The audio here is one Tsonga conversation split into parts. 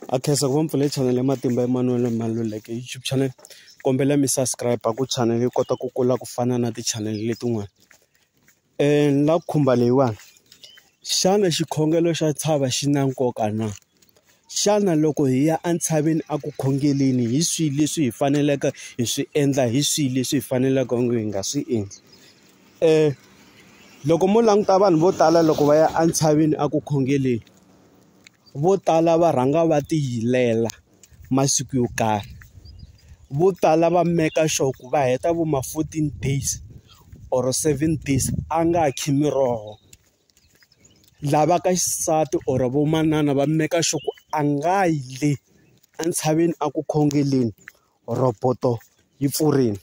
A khensa ku va mi pfule chanel ya Matimba Emmanuel Maluleke YouTube channel. Kombela mi subscribe ku channel yi kota ku kula ku fana na ti-channel letin'wana. Ni lava ku khumba leyiwani, xana xikhongelo xa ntshava xi na nkoka na? Xana loko hi ya entshaveni a ku khongeleni hi swihi leswi hi faneleke hi swi endla, hi swihi leswi hi faneleke hi nga swi endli? Loko mo languta vanhu vo tala loko va ya entshaveni a ku khongeleni, vo tala va rhanga va tiyilela masiku yo karhi. Vo tala va make sure ku va heta vo ma 14 days or 7 days a nga khi miroho. Lava ka xisati or vo manana va make sure ku a nga yi le entshaveni a ku khongeleni roboto yi pfurile.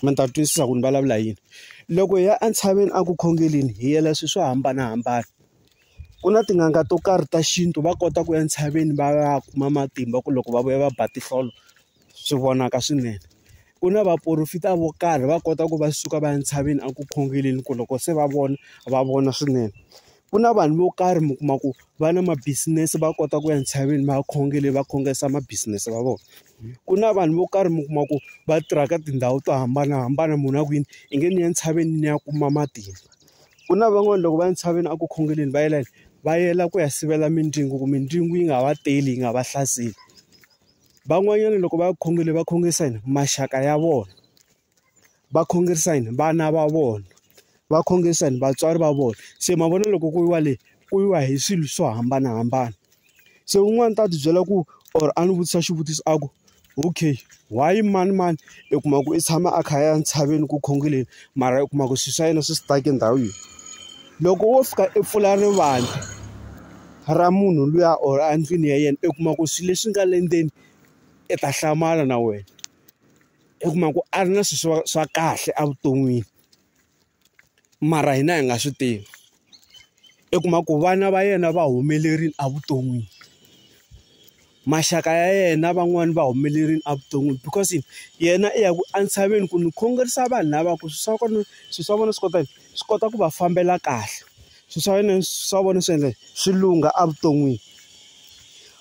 Mi ta twisisa ku ni vulavula hi yini. Loko hi ya entshaveni a ku khongeleni hi yela swilo swo hambanahambana. Ku na tin'anga to karhi ta xintu va kota ku ya entshaveni va ya kuma matimba ku loko va vuya va ba tinhlolo swi vonaka swinene. Ku na vaporofeta vo karhi va kota ku va suka va ya entshaveni a ku khongeleni ku loko se va vona va vona swinene. Ku na vanhu vo karhi mi kuma ku va na ma-business va kota ku ya entshaveni va ya khongeleni va khongerisa ma-business va vona. Ku na vanhu vo karhi mi kuma ku va tirha ka tindhawu to hambanahambana munhu a ku yini i nge ni ya entshaveni ni ya kuma matimba. Ku na van'wani loko va ya entshaveni a ku khongeleni va yela yini? Va yela ku ya sivela mindyangu ku mindyangu yi nga va teli yi nga va hlaseli. Van'wanyana loko va ya ku khongeleni va khongerisa yini? Maxaka ya vona, va khongerisa yini? Vana va vona, va khongerisa yini? Vatswari va vona. Se ma vona loko ku yiwa le ku yiwa hi swilo swo hambanahambana. Se un'wana u ta ti byela ku or a ni vutisa xivutiso a ku okay why manimani i kuma ku i tshama a kha a ya entshaveni ku khongeleni mara u kuma ku swilo swa yena swi stuck ndhawu yin'we. Loko wo fika i pfula rivanti ra munhu luya or endlwini ya yena i kuma ku swilo leswi nga le ndzeni i ta hlamala na wena. I kuma ku a ri na swilo swa kahle evuton'wini mara hina hi nga swi tivi. I kuma ku vana va yena va humelerile evuton'wini, maxaka ya yena van'wani va humelerile evuton'wini because yena i ya ku entshaveni ku ni khongerisa vanhu lava ku swilo swa kona swilo swa vona swi kota swi kota ku va fambela kahle. Swilo swa yena swa vona swi endla swi lungha evuton'wini.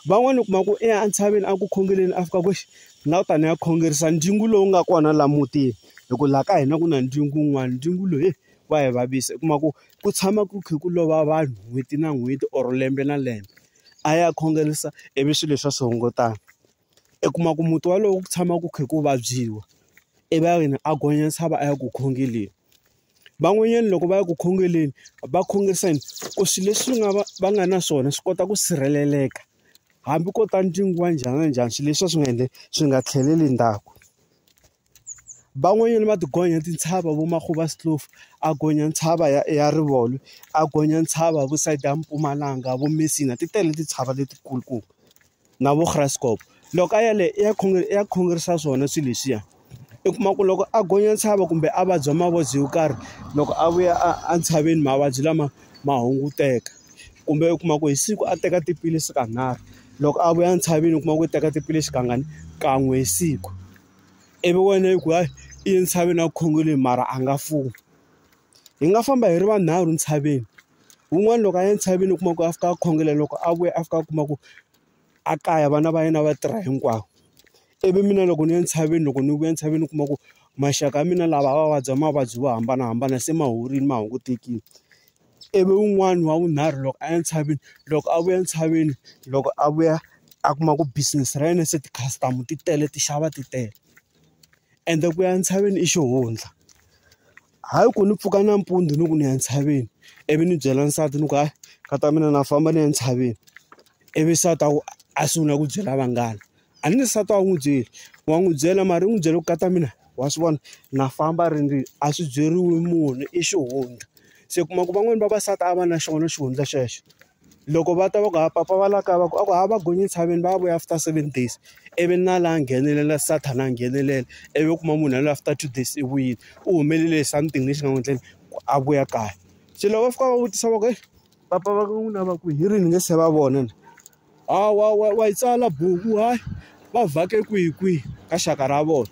Van'wani u kuma ku i ya entshaveni a ku khongeleni a fika ku ni lava ku ta ni ya khongerisa ndyangu lowu nga kona laha mutini hi ku laha ka hina ku na ndyangu wun'wana ndyangu lowu wa hi vavisa. U kuma ku ku tshama ku kha ku lova vanhu n'hweti na n'hweti or lembe na lembe. A ya khongerisa ivi swilo leswiya swi hungutana. I kuma ku muti wolowo ku tshama ku kha ku vabyiwa ivi a yini a gonya ntshava a ya ku khongeleni. Van'wanyana loko va ya ku khongeleni va khongerisa yini? Ku swilo leswi nga va nga na swona swi kota ku sirheleleka hambi ko ta ndyangu wa njhani na njhani swilo leswiya swi nga endleki swi nga tlheleli ndzhaku. Van'wanyana va ti gonya tintshava vo Magobanskloof a gonya ntshava ya Rivolwe a gonya ntshava vo sayiti ya Mpumalanga vo Messina ti tele tintshava letikulukumba na vo Graskop. Loko a ya le i ya i ya khongerisa swona swilo leswiya. I kuma ku loko a gonya ntshava kumbe a vabya mavabyi yo karhi loko a vuya entshaveni mavabyi lama ma hunguteka. Kumbe u kuma ku hi siku a teka tiphilisi kanharhu loko a vuya entshaveni u kuma ku u teka tiphilisi kangani? Kan'we hi siku. Ivi wena i ku hayi i ye ntshaveni a ku khongeleni mara a nga fumi. Hi nga famba hi ri vanharhu ntshaveni wun'wani loko a ya entshaveni u kuma ku a fika a khongela loko a vuya a fika a kuma ku a kaya vana va yena va tirha hinkwavo. Ivi mina loko ni ya entshaveni loko ni vuya entshaveni u kuma ku maxaka ya mina lava a va vabya mavabyi yo hambanahambana se ma horile ma hungutekile. Ivi wun'wani wa vunharhu loko a ya entshaveni loko a vuya entshaveni loko a vuya a kuma ku business ra yena se ti-customer ti tele ti xava ti tele. Ende ku ya entshaveni i xihundla hayi ku ni pfuka nampundzu ni ku ni ya entshaveni ivi ni byela nsati ni ku hayi nkata mina na famba ni ya entshaveni ivi nsati a ku a sungula ku byela vanghana. A ni nsati a wu n'wi byeli wa n'wi byela mara u n'wi byela ku nkata mina wa swi vona na famba rindzini a swi byeriwi munhu i xihundla. Se u kuma ku van'wani vavasati a va na xona xihundla xexo. Loko va ta va ku ha papa va la kaya va ku a ku ha va gonye ntshaveni va vuya after 7 days ivi na la nghenelela sathana a nghenelela ivi u kuma munhu yaloye after 2 days i vuyile u humelele hi something lexi nga n'wi endleni ku a vuya kaya. Se loko va fika va vutisa va ku heyi papa va ka n'wina va kwihi hi rini hi nge se va vona na? Ha wa yi tsala buku hayi va vhake kwihi kwihi ka xaka ra vona.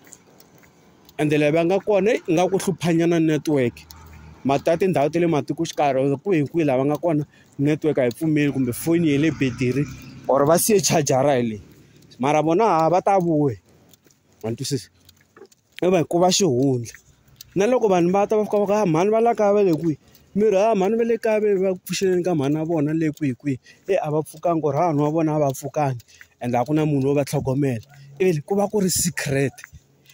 Ende laha va nga kona ingaku ku hluphanyana network mati ya tindhawu ta le matikoxikaya or kwihi kwihi laha va nga kona network a yi pfumeli kumbe foni ya le betiri Or va siye chajara hi leyi mara vona ha va ta vuya. Ma ni twisisa? I ku va xihundla. Na loko vanhu va ta va fika va ku mhani va la kaya va le kwihi? Mi ri ha mhani va le kaya va le ku pfuxeleni ka mhani wa vona le kwihi kwihi. E a va pfukanga or hahani wa vona a va pfukanga ende a ku na munhu wo va tlhogomela. Ivi ku va ku ri secret.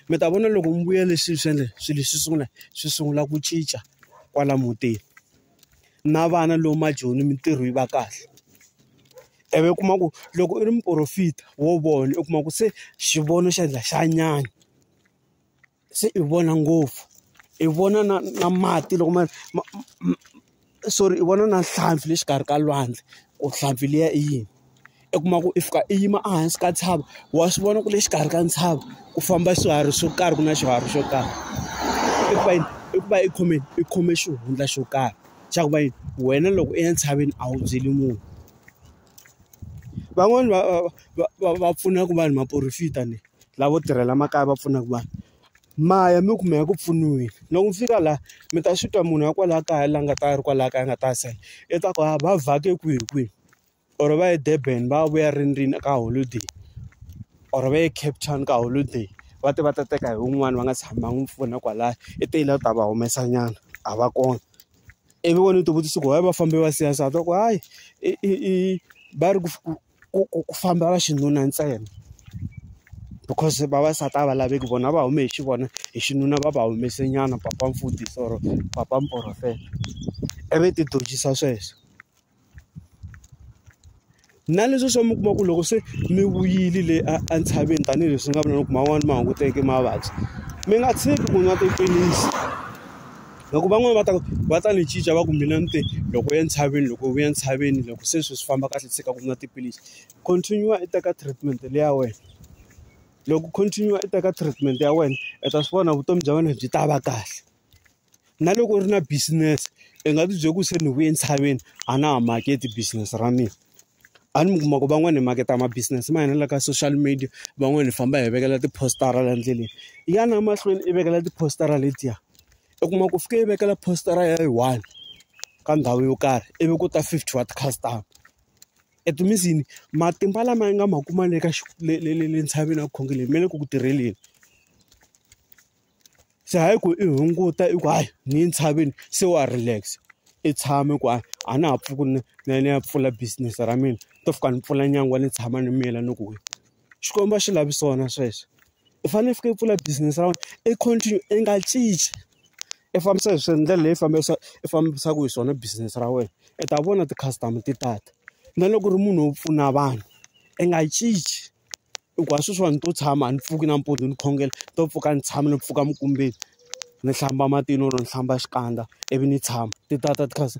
Mi ta vona loko mi vuya leswi swi endla swilo swi sungula swi sungula ku cinca kwala mutini. Na vana lomu majoni mintirho yi va kahle. Ivi u kuma ku loko u ri muporofita wo vona u kuma ku se xivono xa endla xa nyanya. Se i vona ngopfu, i vona na na mati loko ma sorry i vona na nhlampfi le xikarhi ka lwandle ku nhlampfi liya i yini. I kuma ku i fika i yima ehansi ka ntshava wa swi vona ku le xikarhi ka ntshava ku famba swiharhi swo karhi ku na xiharhi xo karhi. I ku va yini? I ku va i khome i khome xihundla xo karhi xa ku va yini? Wena loko u ya entshaveni a wu byeli munhu. Van'wani va pfunaka vanhu maporofita ne lavo tirhela makaya va pfunaka vanhu ma ya mi ku mi ya ku pfuniweni loko mi fika laha mi ta swi twa munhu wa kwalaya kaya la nga ta ri kwalaya kaya a nga ta sala i ta ku ha va vhake kwihi kwihi or va ye Durban va vuya rini rini ka holiday or va ye Cape Town ka holiday va te va ta teka hi wun'wani va nga tshama va n'wi pfuna kwalaya i tile u ta va humesa nyana a va kona. Ivi wena u ti vutisa ku why va fambe va siya nsati va ku hayi i va ri ku famba va xinuna ntsena because vavasati a va laveki vona va hume hi xivona hi xinuna va va humese nyana papa mfundhisi or papa muporofeta ivi ti dojisa sweswo. Na leswi swo mi kuma ku loko se mi vuyile le entshaveni tanihileswi nga vula ku man'wani ma hunguteke mavabyi mi nga tshiki ku nwa tiphilisi. Loko van'wani va ta va ta ni cinca va ku mina ni te loko u ya entshaveni loko u vuya entshaveni loko se swilo swi famba kahle tshika ku nwa tiphilisi continue i teka treatment leyi ya wena. Loko continue i teka treatment ya wena u ta swi vona vutomi bya wena byi ta va kahle. Na loko u ri na business i nga ti byeli ku se ni vuye entshaveni a na ha maketi business ra mina. A ni mi kuma ku van'wani hi maketa ma-business ma hina la ka social media van'wani hi famba hi vekela tipositara la ndleleni. Yana mahlweni i vekela tipositara letiya u kuma ku fike i vekela positara ya yi one ka ndhawu yo karhi ivi ku ta 50 wa ti-customer. It means yini? Matimba lama yi nga ma kuma le ka le ntshaveni ya ku khongeleni ma le ku ku tirheleni. Se hayi ku i hunguta i ku hayi ni ye ntshaveni se wa relax i tshame ku a a na ha pfuki ni ni ya pfula business ra mina to fika ni pfula nyangwa ni tshama ni miyela ni ku Xikwembu a xi lavi swona sweswo. I fanele i fika i pfula business ra wena i continue i nga cinci i fambisa hi ndlela leyi i fambisaka hi swona business ra wena i ta vona ti-customer ti tata. Na loko u ri munhu wo pfuna vanhu i nga cinci i ku a sweswiwani ni to tshama a ni pfuki nampundzu ni khongela ni to pfuka ni tshama ni pfuka minkumbeni ni hlamba matino or ni hlamba xikandza ivi ni tshama ti tata ti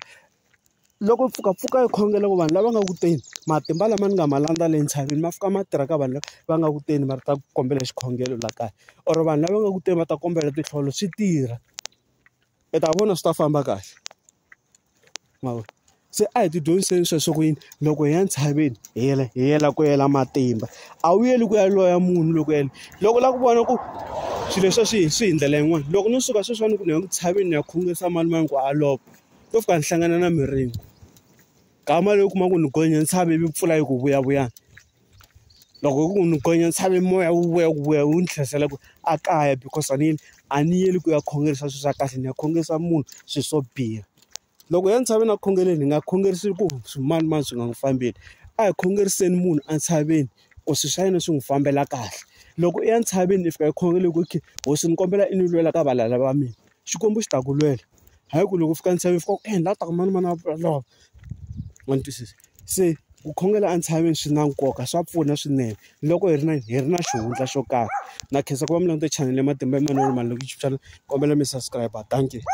loko u pfuka pfuka i khongela ku vanhu lava nga ku teni matimba lama ni nga ma landza le ntshaveni ma fika ma tirha ka vanhu lava va nga ku teni va ta kombela xikhongelo la kaya or vanhu lava nga ku teni va ta kombela tinhlolo swi tirha i ta vona swi ta famba kahle ma vona. Se a hi ti dyondziseni sweswo ku yini loko hi ya ntshaveni hi yela hi yela ku yela matimba a wu yeli ku ya loya munhu loko yena loko u lava ku vona ku swilo leswiya swi swi hi ndlela yin'wani loko no suka sweswiwani ku ni ya ku tshaveni ni ya khongerisa malume ku a lova to fika ni hlangana na miringo nkama lowu u kuma ku ni gonya ntshava ivi mpfula yi ku vuyavuyani loko ku ni gonya ntshava moya wu vuya wu vuya wu ni tlherisela ku a kaya because a ni yeli a ni yeli ku ya khongerisa swilo swa kahle ni ya khongerisa munhu swilo swo biha. Loko hi ya ntshaveni a khongeleni hi nga khongerisi ku swimanimani swi nga n'wi fambeli a hi khongeriseni munhu entshaveni ku swilo swa yena swi n'wi fambela kahle. Loko u ya ntshaveni i fika i khongela ku okay hosi ni kombela i ni lwela ka valala va mina Xikwembu xi ta ku lwela hayi ku loko u fika entshaveni u fika u ku ni lava ku ta ku manimani a lova ma ni twisisa. Se ku khongela entshaveni swi na nkoka swa pfuna swinene loko hi ri na hi ri na xihundla xo karhi. Na khensa ku va mi langute chanel ya Matimba Emmanuel Maluleke YouTube channel kombela mi subscribe dankie.